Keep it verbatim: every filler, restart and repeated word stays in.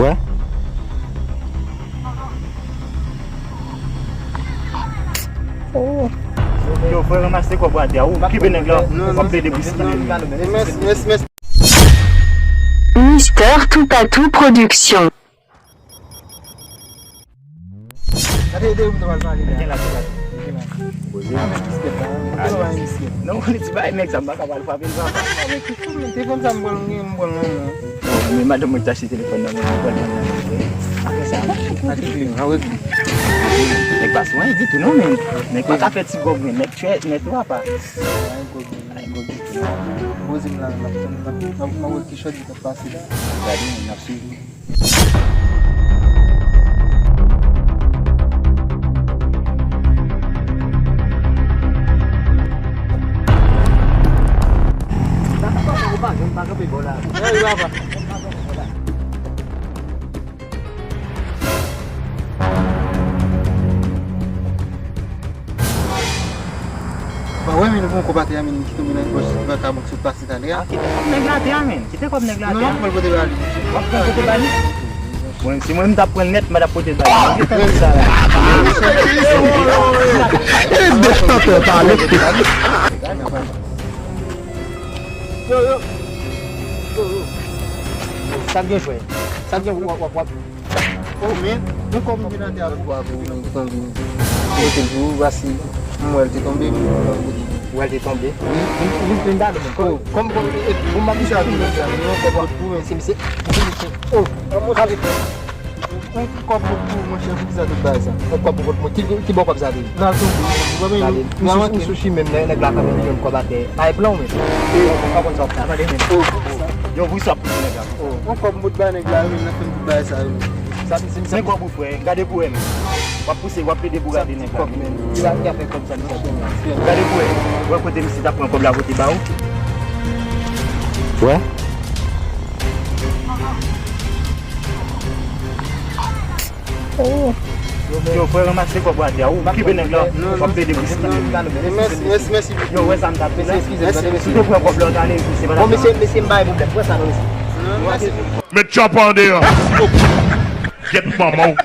Wè. Oh. Yo, frè, ranmase kòb ou atè a. Ou kenbe nèg la, w ap plede bousikile li. Mèsi, mèsi, mèsi. Mister Toupatou Production. Gade de moun pral pale la. Gen la, gen la. Poze. Disket la, hein. Poze la, disket. Non, ou konnen ti bagay nèg sa, m pa ka pral frape l, papa. Telefòn sa m pral, m pral, non, non. Bon, men madanm mwen ki t achte telefòn nan, mwen pral pran nan men. Apre sa, a ki fi, a wè ki. Nèg pa sou anyen ditou, non, men. Nèg pa ka fè ti gòg, men. Nèg chè, nèg lwa pa. Ay, gòg, men. Ay, gòg ditou, non. Poze m la, m ap tann, m ap, m ap, m ap wè ki chòt li t ap pase la. Gade, men, n ap swiv li. Ba wè, men, nou pran kòb atè a, men, ki tonbe nan pòch vagabon ki sot pase talè a. Ah, kite kòb nèg la atè a, men. Kite kòb nèg la atè a. Non, non, mwen pote ba li. W ap pran pote ba li? Mwen, si mwen m t ap pran nèt, mwen t ap pote ba li. Mwen gen tan pou sa la. E de tantè pale. Yo, yo. Yo, yo. Sa k gen, frè? Sa k gen, w ap, w ap, w ap. Oh, men, yon kòb mwen gen nan tè a pou ou, men, tann byen. Kote l pou ou, vasi, m wè l te tonbe, men, m wè l te tonbe. Ou wè l te tonbe? Wi, vin, vin, vin gade, men. Kòm, kòm, e, e, bon, m ap di sa, men, yon kòb pou ou, men, se misye, se misye. Oh, kale, frè. Yon kòb pou ou, monchè, poukisa tout bagay sa? Yon kòb pou kont mwen. Ki, ki bò kòb sa te ye? Nan tonbe. Gade, misye sou, sou chimen, nèg la kanpe, li jwenn kòb atè. Bay plan, men. E, ou pa konn sa w ap fè. Yo, wi, sa pou nèg la. Oh, yon kòb m pot bay nèg la, wi, nan fè m tout bagay sa yo. Sa, se, se, men kòb ou, frè, gade pou wè, men. W ap pouse, w ap plede pou gade nèg la. Kòb, men. Li va, li va fè kòb sa, misye. Gade pou wè. Wè kote misye t ap pran kòb la, kote ba ou. Wè. Oh. Yo, frè, ranmase kòb ou atè a. Ou kenbe nèg la. W ap plede pou sikize. Mèsi, mèsi, mèsi. Yo, wè sa m t ap fè la. Mèsi, eskize m, mèsi. Si w te pran kòb la, w t ale, se pa ta. Bon, mesye, mesye, m bay pwoblèm. Wè sa, non, mesye. Mèsi. Met tchòp an deyò. Gyèt manman w.